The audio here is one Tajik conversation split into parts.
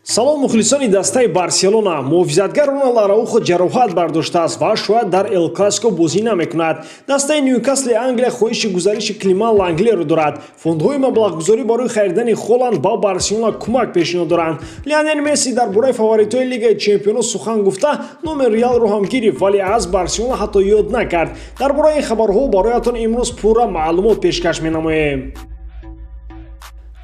Салом, мухлисони дастаи Барселона. Муҳофизатгар Роналд Араухо ҷароҳат бардоштааст ва шояд дар Эл Классико бозӣ намекунад. Дастаи Ньюкасли Англия хоҳиши гузариши Климан Ланглеро дорад. Фондҳои маблағгузорӣ барои харидани Холанд ба Барселона кӯмак пешниҳод доранд. Лионел Месси дар бораи фаворитҳои Лигаи Чемпионот сухан гуфта, номи Реалро ҳам гирифт, вале аз Барселона ҳатто ёд накард. Дар бораи ин хабарҳо бароятон имрӯз пурра маълумот пешкаш менамоем.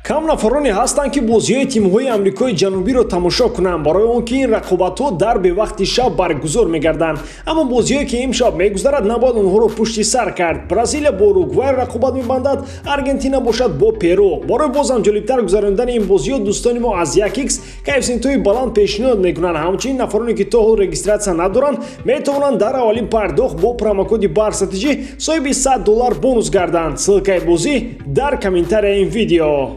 Кам нафароне ҳастанд, ки бозиҳои тимҳои Амрикои Ҷанубиро тамошо кунанд, барои он ки ин рақобатҳо дар бевақти шаб баргузор мегарданд. Аммо бозиҳое, ки имшаб мегузарад, набояд онҳоро пушти сар кард. Бразилия бо Уругвай рақобат мебандад, Аргентина бошад бо Перу. Барои бозам ҷолибтар гузарондани ин бозиҳо дӯстони мо аз 1x коэффисиентҳои баланд пешниҳод мекунанд. Ҳамчунин нафароне, ки то ҳол регистрация надоранд, метавонанд дар аввалин пардохт бо промокоди БАРСАТЖ соҳиби 100 доллар бонус гарданд. Ссылкаи бозӣ дар комментарияи ин видео.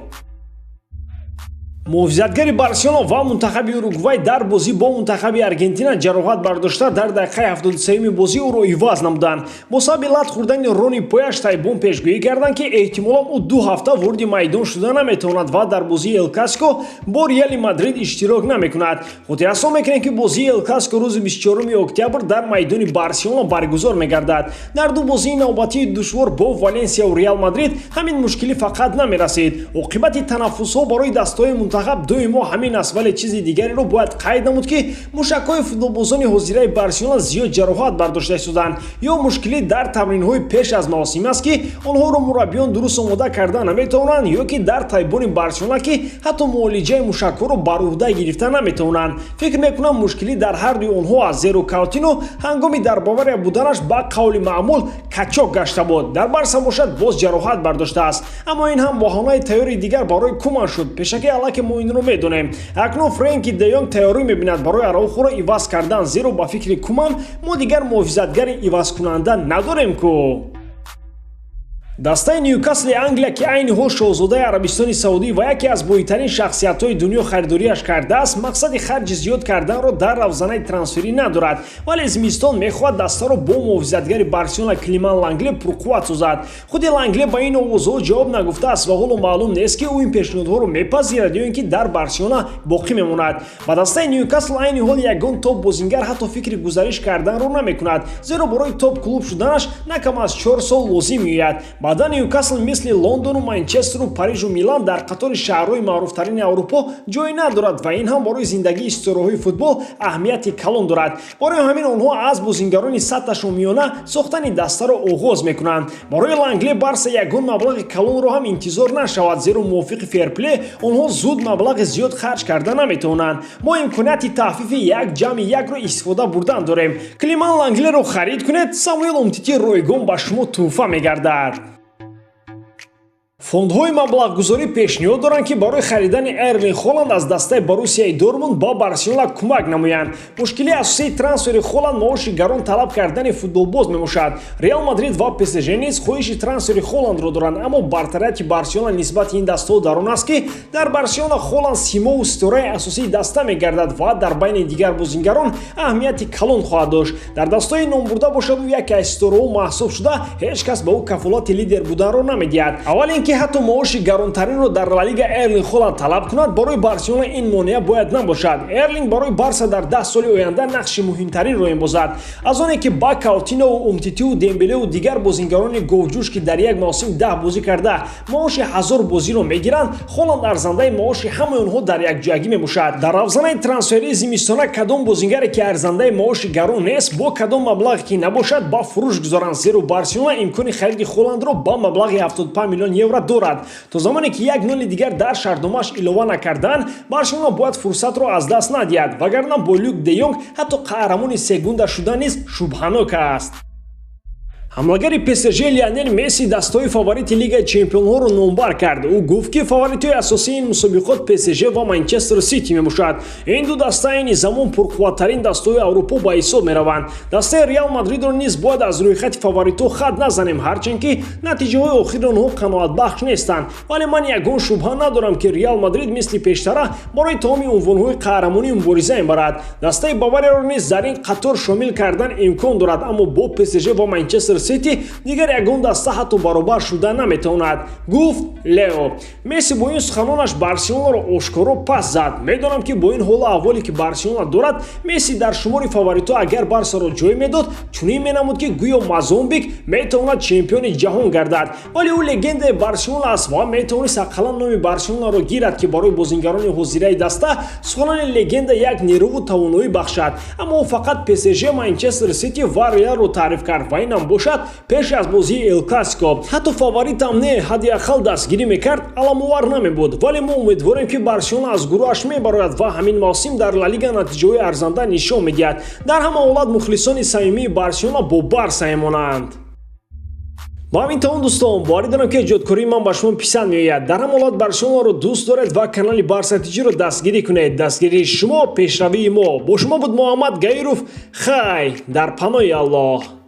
Муҳофизатгари Барселона ва мунтахаби Уругвай дар бозӣ бо мунтахаби Аргентина ҷароҳат бардошта, дар дақиқаи 73-юми бозӣ ӯро иваз намуданд. Бо сабаби лат хӯрдани рони пояш табибон пешгӯӣ карданд, ки эҳтимолан ӯ 2 ҳафта вориди майдон шуда наметавонад ва дар бозии Эл Классико бо Реали Мадрид иштирок намекунад. Хотиррасон мекунем, ки бозии Эл Классико рӯзи 24 октябр дар майдони Барселона баргузор мегардад. Дар ду бозии навбатии душвор бо Валенсияву Реал Мадрид ҳамин мушкилӣ фақат намерасид. Оқибати танаффусҳо барои дастаҳои мунтахаб доимо ҳамин аст, вале чизи дигареро бояд қайд намуд, ки мушакҳои футболбозони ҳозираи Барселона зиёд ҷароҳат бардошта истоданд ё мушкилӣ дар тамринҳои пеш аз мавсим аст, ки онҳоро мураббиён дуруст омода карда наметавонанд, ё ки дар табибони Барселона, ки ҳатто муолиҷаи мушакҳоро бар уҳда гирифта наметавонанд. Фикр мекунам, мушкилӣ дар ҳардуи онҳо аст, зеро Каутино ҳангоми дар Бавария буданаш ба қавли маъмул качок гашта буд. Дар Барса бошад, боз ҷароҳат бардоштааст. Аммо ин ҳам баҳонаи тайёри дигар барои Куман шуд. Пешакӣ аллакай мо инро медонем. Акнун Френки де Йонг тайёрӣ мебинад барои Араухоро иваз кардан, зеро ба фикри Куман мо дигар муҳофизатгари ивазкунанда надорем ку. Дастаи Ньюкасли Англия, ки айни ҳол шоҳзодаи Арабистони Саудӣ ва яке аз бойтарин шахсиятҳои дунё харидориаш кардааст, мақсади харҷи зиёд карданро дар равзанаи трансферӣ надорад, вале зимистон мехоҳад дастаро бо муҳофизатгари Барселона Климан Лангле пурқувват созад. Худи Лангле ба ин овозҳо ҷавоб нагуфтааст ва ҳоло маълум нест, ки ӯ ин пешниҳодҳоро мепазирад ё ин ки дар Барселона боқӣ мемонад. Ба дастаи Ньюкасл айни ҳол ягон топ бозингар ҳатто фикри гузариш карданро намекунад, зеро барои топ клуб шуданаш на кам аз 4 сол лозим меояд. Баъдан Ньюкасл мисли Лондону Манчестеру Парижу Милан дар қатори шаҳрҳои маъруфтарини Аврупо ҷой надорад ва ин ҳам барои зиндагии ситораҳои футбол аҳамияти калон дорад. Барои ҳамин онҳо аз бозингарони сатҳашон миёна сохтани дастаро оғоз мекунанд. Барои Лангле Барса ягон маблағи калонро ҳам интизор нашавад, зеро мувофиқи ферпле онҳо зуд маблағи зиёд харҷ карда наметавонанд. Мо имконияти тахфифи 1+1-ро истифода бурдан дорем. Климан Ланглеро харид кунед, Самуэл Умтити ройгон ба шумо тӯҳфа мегардад. Фондҳои маблағгузорӣ пешниҳод доранд, ки барои харидани Эрлинг Холанд аз дастаи Боруссияи Дортмунд ба Барселона кӯмак намоянд. Мушкилии асосии трансфери Холанд маоши гарон талаб кардани футболбоз мебошад. Реал Мадрид ва ПСЖ низ хоҳиши трансфери Холандро доранд, аммо бартарияти Барселона нисбати ин дастаҳо дар он аст, ки дар Барселона Холанд симову ситораи асосии даста мегардад ва дар байни дигар бозингарон аҳамияти калон хоҳад дошт. Дар дастаҳои номбурда бошад, ӯ яке аз ситораҳо маҳсуб шуда, ҳеҷ кас ба ӯ кафолати лидер буданро намедиҳад. Аввал ин ки ҳатто маоши гаронтаринро дар Ла Лига Эрлинг Холанд талаб кунад, барои Барселона ин монеа бояд набошад. Эрлинг барои Барса дар 10 соли оянда нақши муҳимтаринро мебозад, аз оне ки ба Каутинову Умтитиву Дембелеву дигар бозингарони говҷӯш, ки дар як мавсим 10 бозӣ карда, маоши 1000 бозиро мегиранд. Холанд арзандаи маоши ҳамаи онҳо дар якҷоягӣ мебошад. Дар равзанаи трансферии зимистона кадом бозингаре, ки арзандаи маоши гарон нест, бо кадом маблағе ки набошад, ба фурӯш гузоранд, зеро Барселона имкони хариди Холандро ба маблағи 75 миллион евро дорад. То замоне ки як ноли дигар дар шартномааш илова накардаанд, Барселона бояд фурсатро аз даст надиҳад, вагарна бо Люк де Йонг ҳатто қаҳрамони Сегунда шудан низ шубҳанок аст. Ҳамлагари ПСЖ Лионел Месси дастаҳои фаворити Лигаи Чемпионҳоро номбар кард. Ӯ гуфт, ки фаворитҳои асосии ин мусобиқот ПСЖ ва Манчестер Сити мебошад. Ин ду даста айни замон пурқувваттарин дастаҳои Аврупо ба ҳисоб мераванд. Дастаи Реал Мадридро низ бояд аз рӯйхати фаворитҳо хат назанем, ҳарчанд ки натиҷаҳои охири онҳо қаноатбахш нестанд, вале ман ягон шубҳа надорам, ки Реал Мадрид мисли пештара барои тамоми унвонҳои қаҳрамонӣ мубориза мебарад. Дастаи Баварияро низ дар ин қатор шомил кардан имкон дорад, аммо бо ПСЖ ва Манчестер Сити дигар ягон даста ҳатто баробар шуда наметавонад, гуфт Лео. Месси бо ин суханонаш Барселонаро ошкоро пас зад. Медонам, ки бо ин ҳолу аҳволе, ки Барселона дорад, Месси дар шумори фаворитҳо агар Барсаро ҷой медод, чунин менамуд, ки гӯё Мозамбик метавонад чемпиони ҷаҳон гардад. Вале ӯ легендаи Барселона аст ва метавонист ақаллан номи Барселонаро гирад, ки барои бозингарони ҳозираи даста суханони легенда як нерӯву тавоноӣ бахшад. Аммо ӯ фақат ПСЖ, Манчестер Сити ва Реалро таъриф кард ва инам бошад пеш аз бозии Эл Классико. Ҳатто фаворитам не, ҳадди ақал дастгирӣ мекард, аламовар намебуд. Вале мо умедворем, ки Барселона аз гурӯҳаш мебарояд ва ҳамин мавсим дар Ла Лига натиҷаҳои арзанда нишон медиҳад. Дар ҳама ҳолат, мухлисони самимии Барселона бо Барса мемонанд. Ба ҳамин тамом, дӯстон. Боварӣ дорам, ки эҷодкории ман ба шумо писанд меояд. Дар ҳама ҳолат Барселонаро дӯст доред ва канали Барса ТЖро дастгирӣ кунед. Дастгирии шумо пешравии мо. Бо шумо буд Муҳаммад Гаиров. Хай, дар паноҳи Аллоҳ.